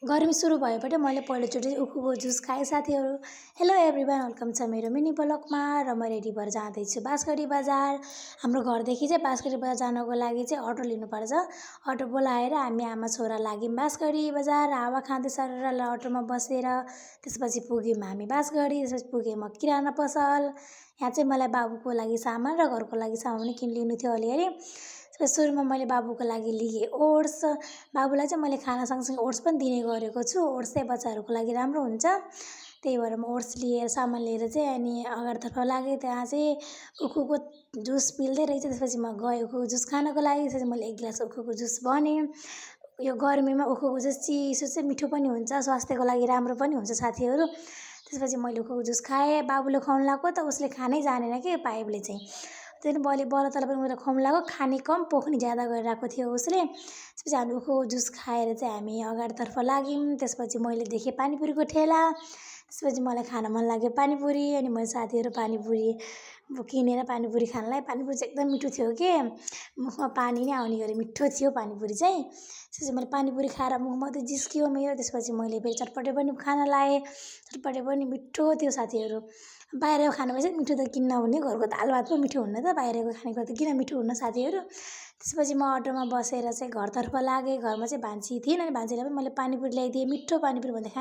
गर्मी सुरु भएबाट मैले पहिलोचोटि उखुको जुस खाएँ साथीहरू। हेलो एभ्रिवान, वेलकम छ मेरो मिनी ब्लगमा र म रेडी भएर जाँदैछु बाँसगढी बजार। हाम्रो घरदेखि चाहिँ बाँसगढी बजार जानको लागि चाहिँ अटो लिनुपर्छ। अटो बोलाएर हामी आमा छोरा लाग्यौँ बाँसगढी बजार। हावा खाँदै सरर अटोमा बसेर त्यसपछि पुग्यौँ हामी बाँसगढी। त्यसपछि पुगेँ म किराना पसल। यहाँ चाहिँ मलाई बाबुको लागि सामान र घरको लागि सामान पनि किनिलिनु थियो अलिअलि। सुरुमा मैले बाबुको लागि लिएँ ओट्स। बाबुलाई चाहिँ मैले खाना सँगसँगै ओट्स पनि दिने गरेको छु। ओट्स चाहिँ बच्चाहरूको लागि राम्रो हुन्छ, त्यही भएर म ओट्स लिएर सामान लिएर चाहिँ अनि अगाडितर्फ लागेँ। त्यहाँ चाहिँ उखुको जुस पिल्दै रहेछ। त्यसपछि म गएँ उखुको जुस खानको लागि। त्यसपछि मैले 1 गिलास उखुको जुस भनेँ। यो गर्मीमा उखुको जुस चिसो चाहिँ मिठो पनि हुन्छ, स्वास्थ्यको लागि राम्रो पनि हुन्छ साथीहरू। त्यसपछि मैले उखुको जुस खाएँ। बाबुले खुवाउनु लाग्यो त उसले खानै जानेन कि पाइपले चाहिँ। त्यहाँदेखि बल्ल तल पनि उनीहरू खुवाउनु लाग्यो, खाने कम पोख्ने ज्यादा गरिरहेको थियो उसले। त्यसपछि हामी उखुको जुस खाएर चाहिँ हामी अगाडितर्फ लाग्यौँ। त्यसपछि मैले देखेँ पानीपुरीको ठेला। त्यसपछि मलाई खान मन लाग्यो पानीपुरी। अनि मैले साथीहरू पानीपुरी किनेर पानीपुरी खानलाई। पानीपुरी चाहिँ एकदम मिठो थियो कि मुखमा पानी नै आउने गरी मिठो थियो पानीपुरी चाहिँ। त्यसपछि मैले पानीपुरी खाएर मुख मात्रै जिस्कियो मेरो। त्यसपछि मैले फेरि चटपटे पनि खान लाएँ। चटपटे पनि मिठो थियो साथीहरू। बाहिरको खानामा चाहिँ मिठो त किन नहुने, घरको दाल भात पो मिठो हुन्न त बाहिरको खानेकुरा त किन मिठो हुन्न साथीहरू। त्यसपछि म अटोमा बसेर चाहिँ घरतर्फ लागेँ। घरमा चाहिँ भान्जी थिइन् अनि भान्जीलाई पनि मैले पानीपुरी ल्याइदिएँ। मिठो पानीपुरी भन्दै